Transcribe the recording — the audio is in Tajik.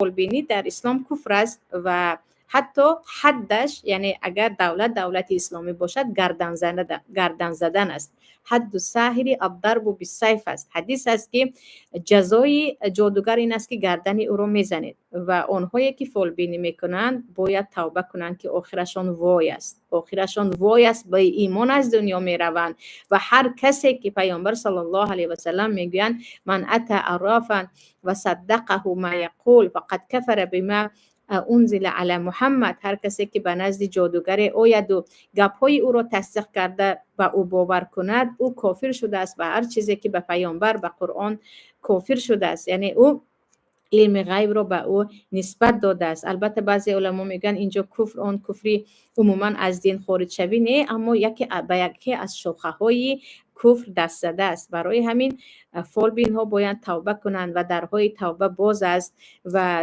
Фолбинӣ дар ислом куфр аст ва ҳатто ҳаддаш, яъне агар давлат давлати исломӣ бошад, гардан задан аст. حد الساحر الضرب بالسيف аст. Ҳадис аст, ки ҷазои ҷодугар ин аст, ки гардани ӯро мезанед. Ва онҳое ки фолбинӣ мекунанд, бояд тавба кунанд, ки охирашон вой аст, охирашон вой аст, ба имон аз дунё мераванд. Ва ҳар касе ки Паёмбар саллаллоҳу алайҳи васаллам мегӯянд: من أتى عرافا وصدقه ما يقول فقد كفر بما أنزل على محمد. Ҳар касе ки ба назди ҷодугаре ояду гапҳои ӯро тасдиқ карда, ба ӯ бовар кунад, ӯ кофир шудааст ба ҳар чизе ки ба Паёмбар, ба Қуръон кофир шудааст, яъне ӯ илми ғайбро ба ӯ нисбат додааст. Албатта, баъзе уламо мегӯянд, инҷо куфр он куфри умуман аз дин хориҷшавӣ не, аммо яке ба яке аз шохаҳои куфр даст задааст. Барои ҳамин фолбинҳо бояд тавба кунанд ва дарҳои тавба боз аст ва